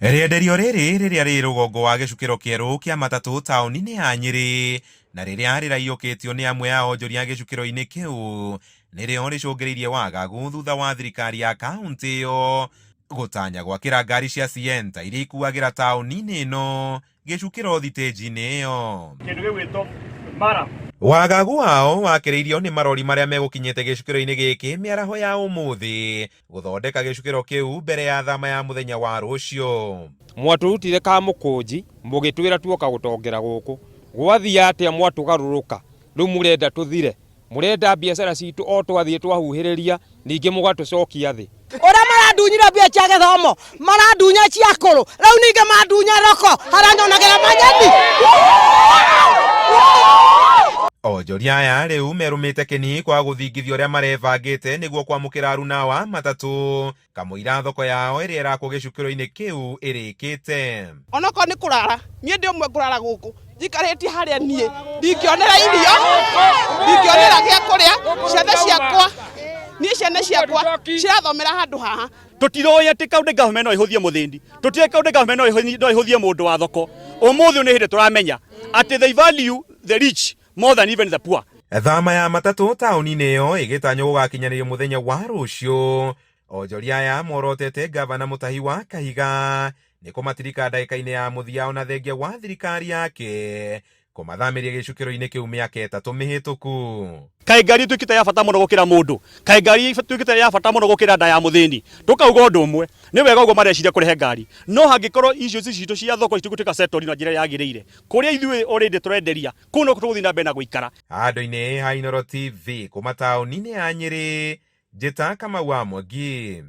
Rĩenderio rĩrĩ rĩrĩa rĩ rũgongo wa gĩcukĩro kĩerũ kĩa matatũ taũni-inĩ ya Nyĩrĩ na rĩrĩa rĩraiyũkĩtio nĩ amwe a onjoria gĩcukĩro-inĩ kĩu nĩrĩo rĩcũngĩrĩirie wagagu thutha wa thirikari ya kauntĩ ĩyo gũtanya gwakĩra ngari cia Sienta iria ikuagĩra taũni-inĩ ĩno gĩcukĩro thitĩnji-inĩ ĩyo. Kĩndũ gĩgwĩtwo mara. Wagagu wao wakĩrĩirio nĩ marori marĩa megũkinyĩte gĩcukĩro-inĩ gĩkĩ mĩaraho ya ũmũthĩ gũthondeka gĩcukĩro kĩu mbere ya thama ya mũthenya wa rũciũ. Mwatũrutire Kamũkũnji mũgĩtwĩra tuoka gũtongera gũkũ. Gwathiĩ atĩa mwatũgarũrũka? Rĩu mũrenda tũthire? Mũrenda biacara citũ o twathiĩ twahuhĩrĩria ningĩ mũgatũcokia thĩ? Ũrĩa marandunyire mbia cia gĩthomo, marandunya cia akũrũ, rĩu ningĩ mandunya roko, harĩa nyonagĩra manyeni. Onjoria aya rĩu merũmĩte kĩni kwaga gũthingithia ũrĩa marebangĩte nĩguo kwamũkĩra arunawa matatũ kamũira thoko yao ĩrĩa ĩrakwo gĩcukĩro-inĩ kĩu ĩrĩkĩte. Onokorwo nĩ kũrara, niĩ ndĩ ũmwe ngũrara gũkũ njikarĩtie harĩa niĩ ndingĩonera irio, ndingĩonera gĩa kũrĩa, ciana ciakwa niĩ ciana ciakwa cirathomera handũ haha. Tũtiroĩ atĩ county government no ĩhũthie mũthĩni, tũtiroĩ county government no ĩhũthie, no ĩhũthie mũndũ wa thoko. Ũmũthĩ ũyũ nĩ hĩndĩ tũramenya atĩ they value the rich more than even the poor. Thama ya matatũ taũni-inĩ ĩyo ĩgĩtanywo gũgakinyanĩrio mũthenya wa rũciũ. Onjoria aya morotete ngavana Mutahi wa Kahiga nĩ kũmatirika ndagĩka-inĩ ya mũthia ona thengia wa thirikari yake kũmathamĩria gĩcukĩro-inĩ kĩu mĩaka ĩtatũ mĩhĩtũku. Kaĩ ngari ĩtuĩkĩte ya bata mũno gũkĩra mũndũ? Kaĩ ngari ĩtuĩkĩte ya bata mũno gũkĩra nda ya mũthĩni? Tũkauga ũndũ ũmwe, nĩ wega ũguo mareciria kũrehe ngari, no hangĩkorwo issues citũ cia thoko itigũtuĩka settled na njĩra ĩrĩa yagĩrĩire, kũrĩa ithuĩ already tũrenderia, kũu nokuo tũgũthiĩ na mbere na gũikara. Handũ-inĩ ha Inooro TV kuma taũni-inĩ ya Nyĩrĩ, Njĩta Kamau wa Mwangi.